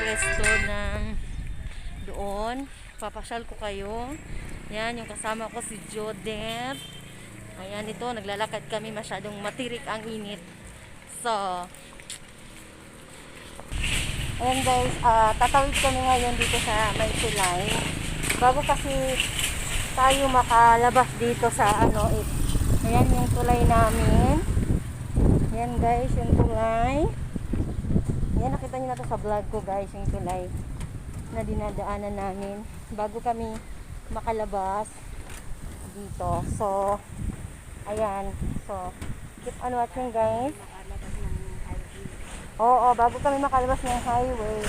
pwesto ng doon. Papasyal ko kayo. Yan, yung kasama ko si Jodet. Ayan, ito, naglalakad kami, masyadong matirik ang init. So, ayan guys, tatawid kami ngayon dito sa may tulay. Bago kasi tayo makalabas dito sa ayan yung tulay namin. Ayan guys, yung tulay. Ayan, nakita nyo na to sa vlog ko guys, yung tulay na dinadaanan namin bago kami makalabas dito. So, ayan. So, keep on watching guys. Oo, bago kami makalabas ng highway.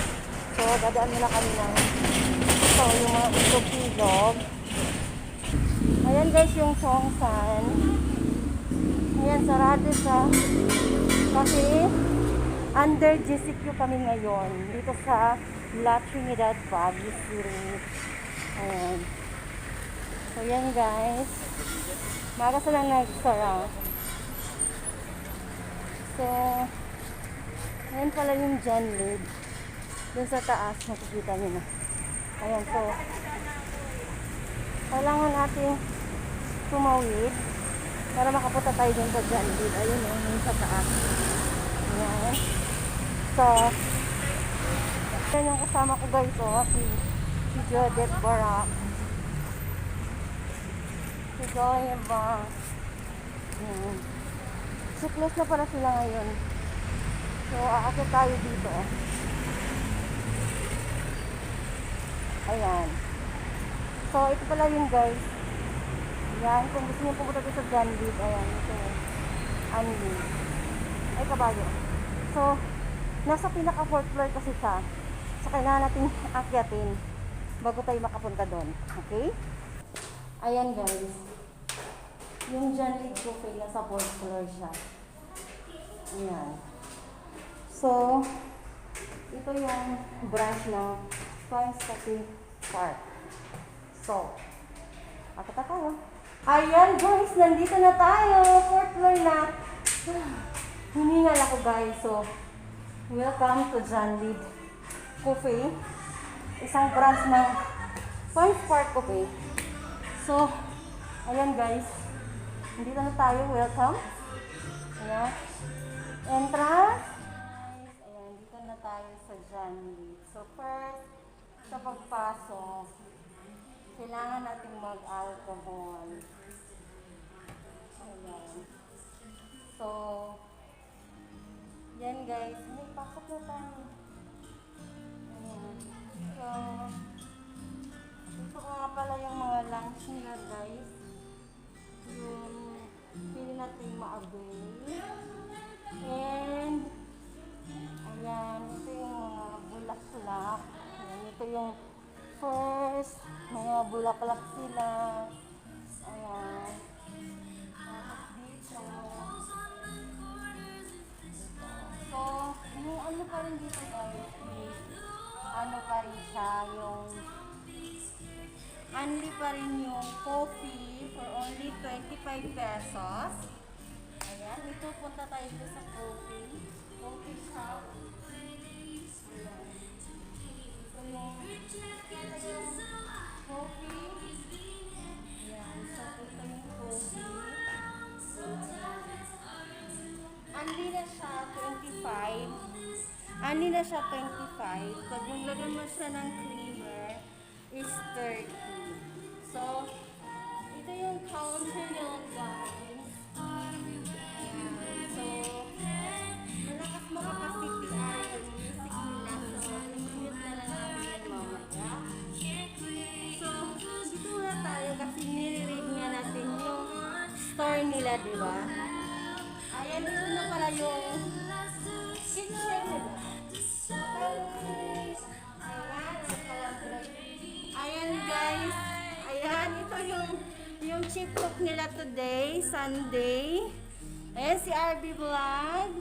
So, dadaan muna kami ng yung mga ilog-ilog. Ayan guys, yung Songsan. Ayan, sarado siya. Kasi, under GCQ kami ngayon. Dito sa La Trinidad, Baguio City. Ayan. So, yan guys. Maga sila nagsara. So, ayan pala yung John Lid. Dun sa taas, makikita nyo na. Ayan, so, kailangan natin tumawid para makapunta tayo dun sa John Lid. Ayun yung sa taas. Ayan. So, yan yung kasama ko guys, si Jodet Barak. Si Joy Bang. Ayan. So, close na pala sila ngayon. So, aakit tayo dito. Ayan. So, ito pala yun guys. Ayan, kung gusto niyo pumunta dito sa John Lid, ayan, ito. Anli. Ay, kabayo. So, nasa pinaka 4th floor kasi siya. So, kailangan natin akyatin bago tayo makapunta doon. Okay? Ayan guys. Yung John Lid Cafe, nasa 4th floor siya. Ayan. So, ito yung branch ng Spice Cafe Park. So, akita tayo. Ayan guys, nandito na tayo. 4th floor na. Humingal ako guys. So, welcome to John Lid Cafe. Isang branch ng Spice Park Cafe. So, ayan guys. Nandito na tayo. Welcome. Ayan. Entrance. Ayan, dito na tayo sa John Lid. So, first, sa pagpasok, kailangan natin mag-alcohol. Ayan. So, yan guys. May pasok na tayo. Ayan. So, ito nga pala yung mga lunch nila guys. Yung pili natin ma-avail. And, ayan, ito yung mga bulaklak. Ayan, ito yung first, mga bulaklak sila. Ayan. Dito. So, yung ano pa rin dito guys, ano pa rin siya, yung only pa rin yung coffee for only 25 pesos. Ayan, ito punta tayo dito sa coffee shop. Ayan. Ito yung coffee. Ayan, so ito yung coffee. Only na siya 25. Only na siya 25. Pag nilagyan mo siya ng creamer, is 30. So, ito yung counter nyo guys. So, malakas makapag-CPR yung music nila. So, i-mute na lang namin mamaya. So, dito na tayo kasi nire-read nga natin yung store nila, diba? Ayan, ito na pala yung kitchen nila. Ayan guys. Ayan, ito yung chief cook nila today, Sunday. Ayan si RB Vlog.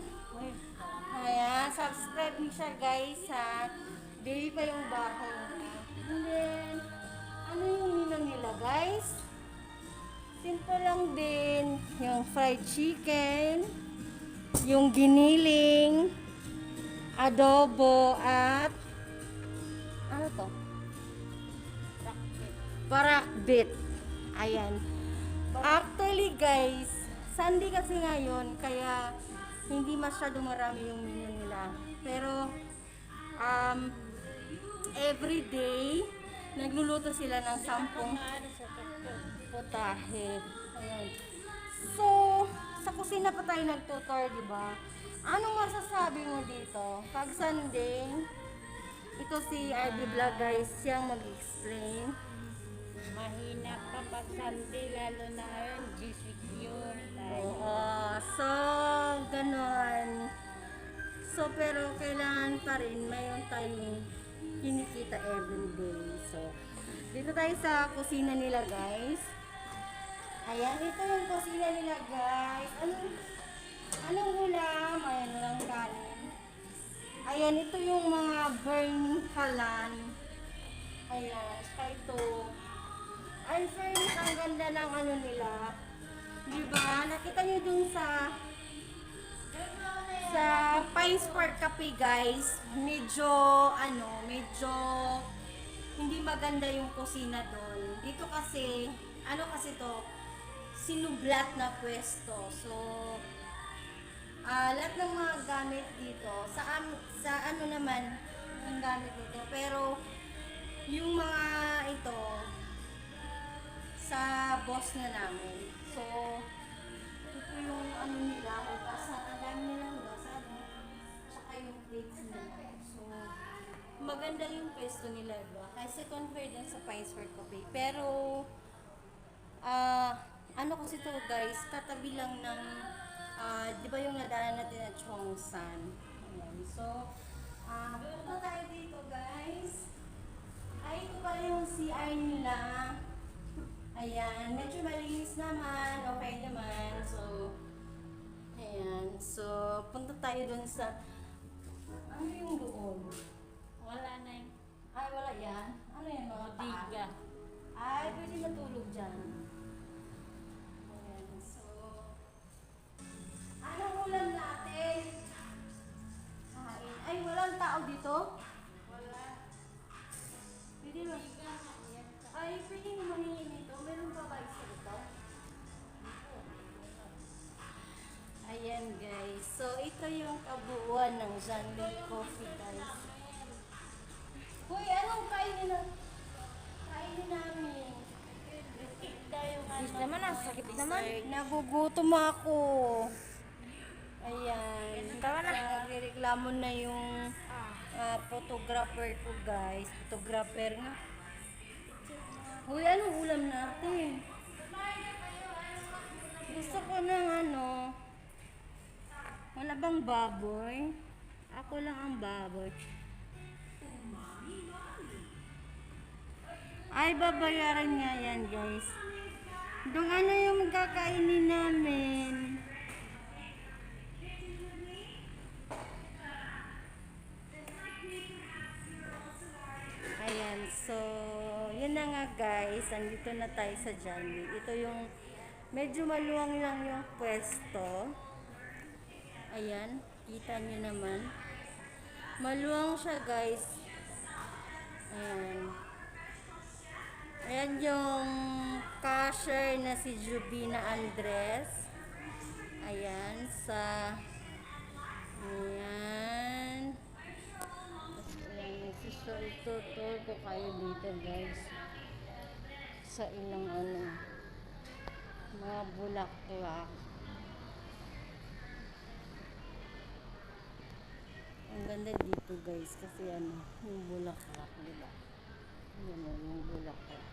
Ayan, subscribe niyo siya guys ha. Baby pa yung bahay niya. And then, ano yung menu nila guys? Simple lang din. Yung fried chicken, yung giniling, adobo at Ano to? Parakbit. Ayan. Actually guys, Sunday kasi ngayon, kaya hindi masyado marami yung menu nila. Pero, um, every day, nagluluto sila ng 10 putahe. Ayan. So, sa kusina pa tayo nagtutor, di ba? Anong masasabi mo dito? Pag Sunday, ito si RD Vlog guys, siyang mag-explain. Mahina pa pag Sunday, lalo na ngayon, GCQ. Oo, so, ganon. So, pero kailangan pa rin mayroon tayong kinikita everyday. So, dito tayo sa kusina nila guys. Ayan, ito yung kusina nila guys. Anong ulam? Ayan, walang kanin. Ayan, ito yung mga burning kalan. Ayan, saka ito. Ay, fairness, ang ganda ng ano nila. Diba? Nakita nyo dun sa Pines Park Cafe guys. Medyo, medyo hindi maganda yung kusina doon. Dito kasi, kasi to, sinublat na pwesto. So, lahat ng mga gamit dito, sa ano naman, yung gamit dito. Pero, yung mga ito, sa boss na namin. So, ito yung ano nila, ang dami nilang hugasan, tsaka yung plates nila. So, maganda yung pwesto nila, diba? Kasi compare din sa Pines Park Cafe. Pero, kasi to guys, katabi lang ng, di ba yung nadaan natin na Chongsan? Ayan. So, punta tayo dito guys. Ay, ito pala yung CR nila. Ayan, medyo malinis naman, okay naman. So, ayan. So, punta tayo dun sa, ano yung doon? Wala na yung Ay, wala yan. Ano yan, mga diga. Ay, pwede matulog dyan. Ayan, so, anong ulam natin? Ay, walang tao dito? Wala. Pwede ba? Ay, pwede mo maningin dito. Meron pa ba isa dito? Ayan guys. So, ito yung kabuuan ng Janley Coffee guys. Hoy, anong kainin namin? Sakit naman, sakit naman. Nagugutom ako. Ayan. Nagreklamo na yung photographer ko guys. Photographer nga. Uy, anong ulam natin? Gusto ko ng wala bang baboy? Ako lang ang baboy. Ay, babayaran nga yan guys. Doon ano yung magkakainin namin? Ayan, so, yun na nga guys, andito na tayo sa Janley. Ito yung, medyo maluwang lang yung pwesto. Ayan, kita nyo naman. Maluwang siya guys. Ayan. Ayan yung cashier na si Jubina Andres. Ayan, ayan. So, itutur ko kayo dito guys sa ilang mga bulaklak. Ang ganda dito guys kasi yung bulaklak, diba? Yan yung bulaklak.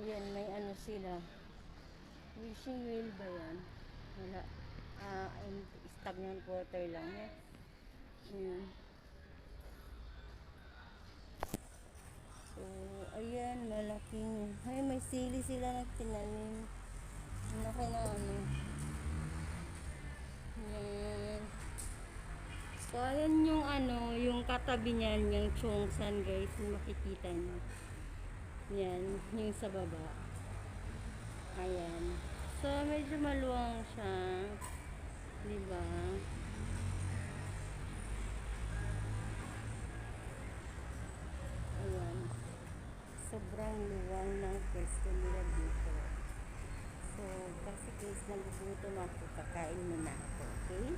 Ayan, may sila. Wishing well ba yan? Wala. Stagnant water lang yan. Ayan. So, ayan, malaking. Ay, may sili sila nagtinanim. Laki na Ayan. So, ayan yung yung katabi niyan, yung Chongsan guys, yung makikita niyo. Yan, yung sa baba. Ayan. So, medyo maluwang siya. Diba? sobrang luwang ng pwesto nila dito. So, kasi guys, nagugutom ako, kakain muna ako, okay?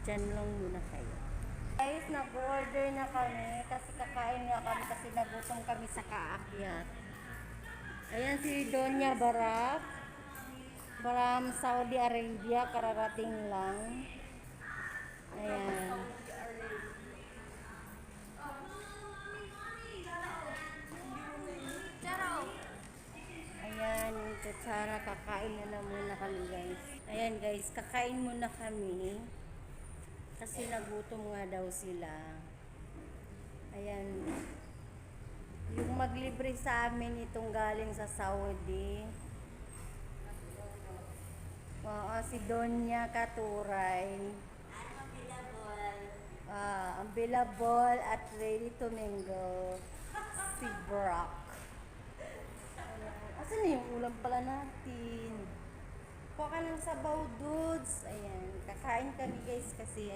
Diyan lang muna kayo. Guys, nag-order na kami kasi kakain na kami kasi nagutom kami sa kaakyat. Ayan si Donya Barak from Saudi Arabia, kararating lang. Ayan. Ayan, yung Kutsara, kakain na muna kami guys. Ayan guys, kakain muna kami. Kasi nagutom nga daw sila. Ayan. Yung maglibre sa amin itong galing sa Saudi. Oo, si Donya Katuray. Available at ready to mingle. Si Brock. Asan na yung ulam pala natin? Kuha ka ng sabaw, dudes. Ayan, kakain kami guys kasi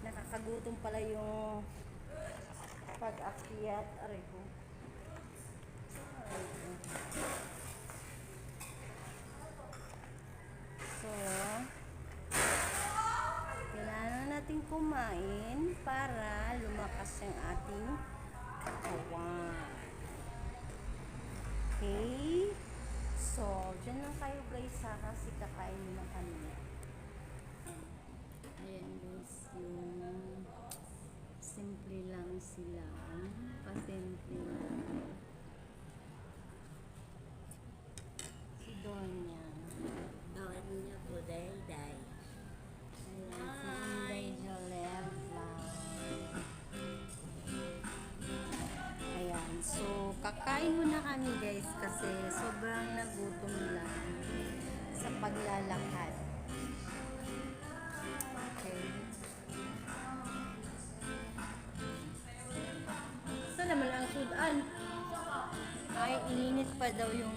nakakagutom pala yung pag-akyat. Aray ko. So, kailangan natin kumain para lumakas yung ating katawan. Okay? So, dyan lang kayo guys ha, kasi kakain na kami. Ayan guys, yung simple lang sila. Pasimple lang. Si Donya. Donya Budayday. Ayan, si Inday Jaleva. Ayan, so kakain muna kami guys kasi sobrang nagutom lang sa paglalakad. Okay. Saan naman ang sudan? Ay, init pa daw yung